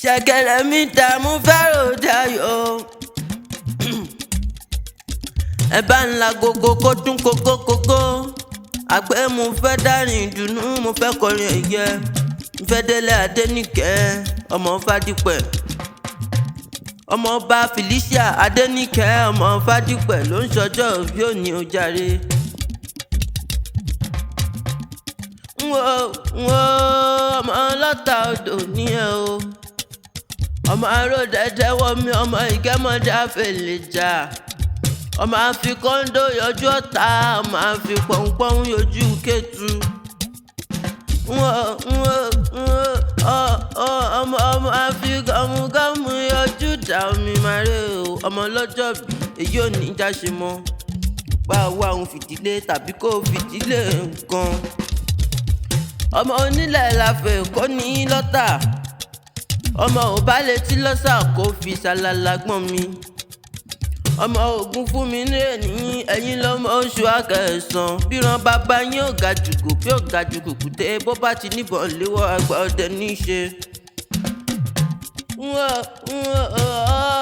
Ṣẹ̀kẹ̀rẹ̀ mi dààmú fẹ́ràn dayọ̀. Ẹ bá ń la gogo kó dún kókó kókó. Àgbẹ̀ mo fẹ́ dárin ìdùnnú, mo fẹ́ kọrin ẹ̀yẹ. Mo fẹ́ délé Adéníkẹ́ ọmọ Fádípẹ̀. Ọmọọba Felicia Adéníkẹ́ ọmọ Fádípẹ̀ ló ń ṣọjọ́ bí òní ó jàre. N wo ọmọ ọlọ́ta odò ní ẹ o. Ọmọ aró dẹ́dẹ́ wọ mi, ọmọ ìgẹ́mọdé àfẹlẹ̀ jà. Ọmọ àfi kọ́ńdó yọjú ọ̀tá, ọmọ àfi pọ̀npọ̀n yọjú kẹ́tù. N wo n wo n wo ọ ọ ọmọ ọmọ àfi gọmugọmu yọjú dà omi màrè o. Ọmọ ọlọ́jọ́ bí èyí ò ní jáṣe mọ́. Bá a wá òun fìdílé tàbí kó fìdílé nǹkan. Ọmọ onílẹ̀ la fẹ́ kó ní lọ́tà. Ọmọ ò bá létí lọ́sà kó fi ṣàlàlà gbọ́n mi. Ọmọ ogun fún mi ní èní, ẹ̀yin lọ́mọ oṣù akẹsàn. Bíran bàbá yín ò ga jùgò bí ò ga jù kùkùté, bó bá ti níbọn léwọ́ àgbà ọdẹ níṣe.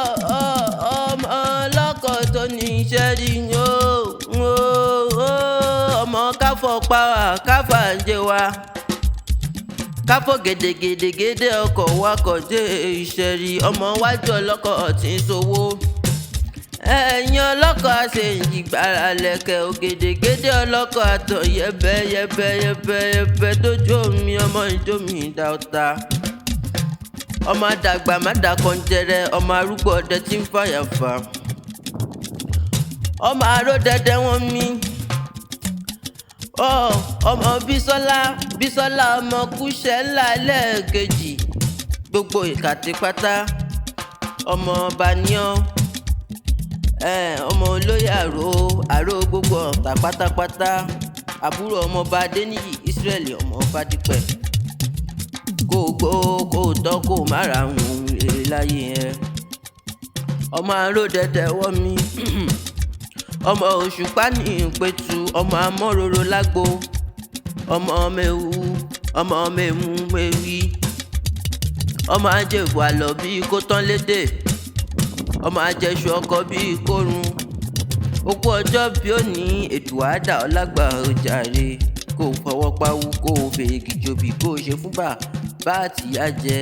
Ọmọ ọlọ́kọ̀ tó ní iṣẹ́ rí o, ọmọ káfọ́ pa wá, káfà ń jẹ wá. Káfọ́ gèdègèdègèdè ọkọ̀ wakọ̀ dé ìṣẹ̀rí, ọmọ wájú ọlọ́kọ̀ tí ń sowó. Ẹ̀yin ọlọ́kọ̀ àṣeyìí gbára lẹ̀kẹ̀ ògèdègèdè ọlọ́kọ̀ àtọ̀ yẹbẹ yẹbẹ yẹbẹ yẹbẹ dójú omi, ọmọ ìjómi ìdá ọ̀tá. Ọmọ àdàgbà má dàkọ̀ ń jẹrẹ, ọmọ arúgbó ọdẹ tí ń fàyà fà. Ọmọ aró dẹdẹ wọn mi. Ọmọ Bísọ́lá Bísọ́lá ọmọ kúṣẹ́ ńlá lẹ́ẹ̀kejì. Gbogbo ìkàtí pátá ọmọ ọba ní ọ́. Ọmọ olóyè àrò àrò gbogbo ọ̀tá pátápátá. Àbúrò ọmọọba Adéníyì Ísírẹ́lì ọmọ Fádípẹ̀. Kó gbó kó tọ́ kó má ra òun rere láyé ẹ. Ọmọ aró dẹdẹ wọ́ mi. Ọmọ òṣùpá ní ìpẹ̀tù, ọmọ amọ́roro lágbo. Ọmọ mẹ́wu, ọmọ mẹ́mu mẹ́wí. Ọmọ ajẹ́bù àlọ́ bíi kó tán lédè. Ọmọ ajẹ́sù ọkọ bíi kórun. Okú ọjọ́ bí ó ní ètò àdá ọlágbà ojàre. Kó fọwọ́ pawú, kó fèrègì jòbì, kó ṣe fúnbà bá àtìyá jẹ.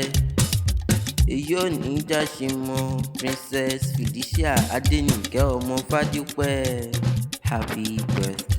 Èyí ò ní jáṣe mọ́. Princess Felicia Adéníkẹ́ ọmọ Fádípẹ̀. Happy birthday.